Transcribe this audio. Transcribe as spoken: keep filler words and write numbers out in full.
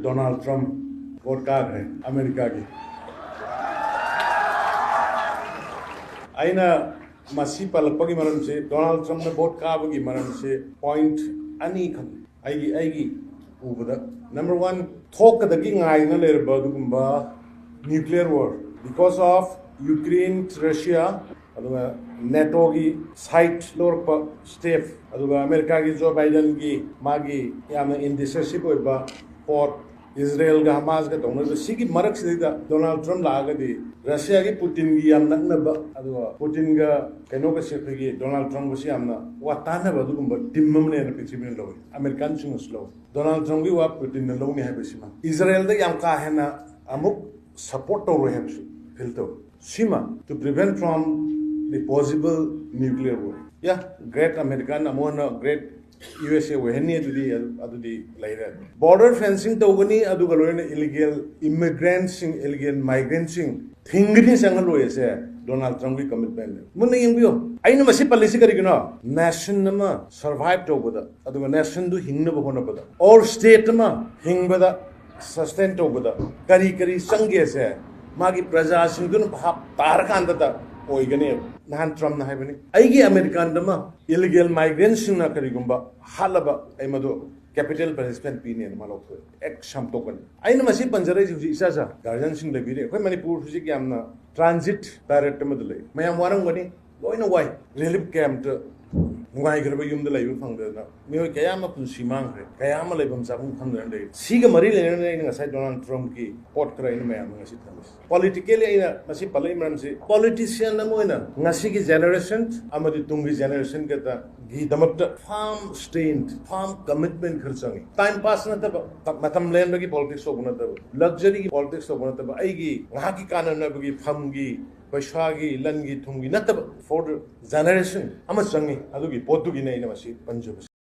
Donald ꯇ꯭ꯔꯝꯞ vote ꯀꯥꯈ꯭ꯔꯦ ꯑꯃꯦꯔꯤꯀꯥꯒꯤ꯫ ꯑꯩꯅ ꯃꯁꯤ ꯄꯜꯂꯛꯄꯒꯤ ꯃꯔꯝꯁꯤ, ꯗꯣꯅꯥꯜꯗ ꯇ꯭ꯔꯝꯞꯅ ꯚꯣꯠ ꯀꯥꯕꯒꯤ ꯃꯔꯝꯁꯤ ꯄꯣꯏꯟꯠ ꯑꯅꯤꯈꯛ ꯑꯩꯒꯤ, ꯑꯩꯒꯤ ꯎꯕꯗ꯫ ꯅꯝꯕꯔ ꯋꯥꯟ, ꯊꯣꯛꯀꯗꯒꯤ ꯉꯥꯏꯗꯨꯅ ꯂꯩꯔꯕ ꯑꯗꯨꯒꯨꯝꯕ nuclear war, because of Ukraine, Russia, ꯑꯗꯨꯒ ꯅꯦꯇꯣꯒꯤ ꯁꯥꯏꯠ ꯂꯧꯔꯛꯄ ꯁ꯭ꯇꯦꯞ, ꯑꯗꯨꯒ ꯑꯃꯦꯔꯤꯀꯥꯒꯤ ꯖꯣ ꯕꯥꯏꯗꯟꯒꯤ ꯃꯥꯒꯤ ꯌꯥꯝꯅ ꯏꯟꯗꯤꯁꯤꯁꯤꯚ ꯑꯣꯏꯕ ꯄꯣꯠ, ꯏꯖꯔꯦꯜꯒ ꯍꯃꯥꯁꯒ ꯇꯧꯅꯔꯤꯕ ꯁꯤꯒꯤ ꯃꯔꯛꯁꯤꯗꯩꯗ ꯗꯣꯅꯥꯜꯗ ꯇ꯭ꯔꯝꯞ ꯂꯥꯛꯑꯒꯗꯤ ꯔꯁꯤꯌꯥꯒꯤ ꯄꯨꯇꯤꯟꯒꯤ ꯌꯥꯝ ꯅꯛꯅꯕ, ꯑꯗꯨꯒ ꯄꯨꯇꯤꯟꯒ ꯀꯩꯅꯣꯒꯁꯦ, ꯑꯩꯈꯣꯏꯒꯤ ꯗꯣꯅꯥꯜꯗ ꯇ꯭ꯔꯝꯞꯒꯁꯦ ꯌꯥꯝꯅ ꯋꯥ ꯇꯥꯟꯅꯕ ꯑꯗꯨꯒꯨꯝꯕ ꯇꯤꯝ ꯑꯃꯅꯦꯅ ꯄ꯭ꯔꯤꯊꯤꯕꯤꯅ ꯂꯧꯏ, ꯑꯃꯦꯔꯤꯀꯥꯟꯁꯤꯡꯅꯁꯨ ꯂꯧꯏ꯫ ꯗꯣꯅꯥꯜꯗ ꯇ꯭ꯔꯝꯞꯀꯤ ꯋꯥ ꯄꯨꯇꯤꯟꯅ ꯂꯧꯅꯤ ꯍꯥꯏꯕꯁꯤꯃ꯫ ꯏꯖꯔꯦꯜꯗ ꯌꯥꯝ ꯀꯥ ꯍꯦꯟꯅ ꯑꯃꯨꯛ ꯁꯄꯣꯔꯠ ꯇꯧꯔꯣꯏ ꯍꯥꯏꯕꯁꯨ ꯐꯤꯜ ꯇꯧꯏ꯫ ꯁꯤꯃ, to prevent from the possible nuclear war. Yeah, great American, ꯑꯃꯨꯛ ꯍꯟꯅ great ꯌꯨ ꯑꯦꯁ ꯑꯦ ꯑꯣꯏꯍꯟꯅꯤ, ꯑꯗꯨꯗꯤ, ꯑꯗꯨꯗꯤ ꯂꯩꯔꯦ꯫ ꯕꯣꯔꯗꯔ ꯐꯦꯟꯁꯤꯡ ꯇꯧꯒꯅꯤ, ꯑꯗꯨꯒ ꯂꯣꯏꯅ ꯏꯂꯤꯒꯦꯜ ꯏꯃꯤꯒ꯭ꯔꯦꯟꯠꯁꯤꯡ, ꯏꯂꯤꯒꯦꯜ ꯃꯥꯏꯒ꯭ꯔꯦꯟꯠꯁꯤꯡ ꯊꯤꯡꯒꯅꯤ, ꯆꯪꯍꯜꯂꯣꯏ ꯑꯁꯦ ꯗꯣꯅꯥꯜꯗ ꯇ꯭ꯔꯝꯞꯀꯤ ꯀꯃꯤꯠꯃꯦꯟꯠꯅꯦ꯫ ꯃꯨꯟꯅ ꯌꯦꯡꯕꯤꯌꯨ, ꯑꯩꯅ ꯃꯁꯤ ꯄꯜꯂꯤꯁꯤ ꯀꯔꯤꯒꯤꯅꯣ? ꯅꯦꯁꯟ ꯑꯃ ꯁꯔꯚꯥꯏꯚ ꯇꯧꯕꯗ, ꯑꯗꯨꯒ ꯅꯦꯁꯟꯗꯨ ꯍꯤꯡꯅꯕ ꯍꯣꯠꯅꯕꯗ, ꯑꯣꯔ ꯁ꯭ꯇꯦꯠ ꯑꯃ ꯍꯤꯡꯕꯗ, ꯁꯁꯇꯦꯟ ꯇꯧꯕꯗ ꯀꯔꯤ ꯀꯔꯤ ꯆꯪꯒꯦꯁꯦ ꯃꯥꯒꯤ ꯄ꯭ꯔꯖꯥꯁꯤꯡꯗꯨꯅ ꯚꯥꯞ ꯇꯥꯔꯀꯥꯟꯗꯗ ꯑꯣꯏꯒꯅꯦꯕ꯫ ꯅꯍꯥꯟ ꯇ꯭ꯔꯝꯞꯅ ꯍꯥꯏꯕꯅꯤ, "ꯑꯩꯒꯤ ꯑꯃꯦꯔꯤꯀꯥꯟꯗ ꯑꯃ ꯏꯂꯤꯒꯦꯜ ꯃꯥꯏꯒ꯭ꯔꯦꯟꯠꯁꯤꯡꯅ ꯀꯔꯤꯒꯨꯝꯕ ꯍꯥꯠꯂꯕ, ꯑꯩ ꯃꯗꯨ ꯀꯦꯄꯤꯇꯦꯜ ꯄꯅꯤꯁꯃꯦꯟꯠ ꯄꯤꯅꯦꯅ" ꯃꯥ ꯂꯧꯊꯣꯛꯑꯦ꯫ ꯑꯦꯛ ꯁꯝ ꯇꯣꯛꯀꯅꯤ꯫ ꯑꯩꯅ ꯃꯁꯤ ꯄꯟꯖꯔꯛꯏꯁꯦ ꯍꯧꯖꯤꯛ ꯏꯆꯥ ꯆꯥ ꯒꯥꯔꯖꯤꯌꯟꯁꯤꯡ ꯂꯩꯕꯤꯔꯦ꯫ ꯑꯩꯈꯣꯏ ꯃꯅꯤꯄꯨꯔ ꯍꯧꯖꯤꯛ ꯌꯥꯝꯅ ꯇ꯭ꯔꯥꯟꯖꯤꯠ ꯕꯦꯔꯦꯛ ꯑꯃꯗ ꯂꯩ꯫ ꯃꯌꯥꯝ ꯋꯥꯔꯝꯒꯅꯤ, ꯂꯣꯏꯅ ꯋꯥꯏ꯫ ꯔꯤꯂꯤꯐ ꯀꯦꯝꯞꯇ ꯅꯨꯡꯉꯥꯏꯈ꯭ꯔꯕ ꯌꯨꯝꯗ ꯂꯩꯕ ꯐꯪꯗꯗꯅ ꯃꯤꯑꯣꯏ ꯀꯌꯥ ꯑꯃ ꯄꯨꯟꯁꯤ ꯃꯥꯡꯈ꯭ꯔꯦ, ꯀꯌꯥ ꯑꯃ ꯂꯩꯐꯝ ꯆꯥꯐꯝ ꯈꯪꯗꯅ ꯂꯩꯔꯦ꯫ ꯁꯤꯒ ꯃꯔꯤ ꯂꯩꯅꯅ ꯑꯩꯅ ꯉꯁꯥꯏ ꯗꯣꯅꯥꯜꯗ ꯇ꯭ꯔꯝꯞꯀꯤ ꯄꯣꯠ ꯈꯔ ꯑꯩꯅ ꯃꯌꯥꯝꯗ ꯉꯁꯤ ꯊꯝꯃꯤ꯫ ꯄꯣꯂꯤꯇꯤꯀꯦꯜꯂꯤ ꯑꯩꯅ ꯃꯁꯤ ꯄꯜꯂꯛꯏ ꯃꯔꯝꯁꯤ, ꯄꯣꯂꯤꯇꯤꯁꯤꯌꯥꯟ ꯑꯃ ꯑꯣꯏꯅ ꯉꯁꯤꯒꯤ ꯖꯦꯅꯦꯔꯦꯁꯟ ꯑꯃꯗꯤ ꯇꯨꯡꯒꯤ ꯖꯦꯅꯦꯔꯦꯁꯟꯒꯗꯃꯛꯇ ꯐꯥꯔꯝ ꯁ꯭ꯇꯦꯟꯠ, ꯐꯥꯔꯝ ꯀꯃꯤꯠꯃꯦꯟꯠ ꯈꯔ ꯆꯪꯉꯤ꯫ ꯇꯥꯏꯝ ꯄꯥꯁ ꯅꯠꯇꯕ, ꯃꯇꯝ ꯂꯦꯟꯕꯒꯤ ꯄꯣꯂꯤꯇꯤꯛꯁ ꯇꯧꯕ ꯅꯠꯇꯕ, ꯂꯛꯖꯔꯤꯒꯤ ꯄꯣꯂꯤꯇꯤꯛꯁ ꯇꯧꯕ ꯅꯠꯇꯕ, ꯑꯩꯒꯤ ꯉꯥꯏꯍꯥꯛꯀꯤ ꯀꯥꯟꯅꯅꯕꯒꯤ, ꯐꯝꯒꯤ, ꯄꯩꯁꯥꯒꯤ, ꯂꯟꯒꯤ, ꯊꯨꯝꯒꯤ ꯅꯠꯇꯕ, ꯐꯣꯔ ꯖꯦꯅꯦꯔꯦꯁꯟ ꯑꯃ ꯆꯪꯉꯤ꯫ ꯑꯗꯨꯒꯤ ꯄꯣꯠꯇꯨꯒꯤꯅꯦ ꯑꯩꯅ ꯃꯁꯤ ꯄꯟꯖꯕꯁꯦ꯫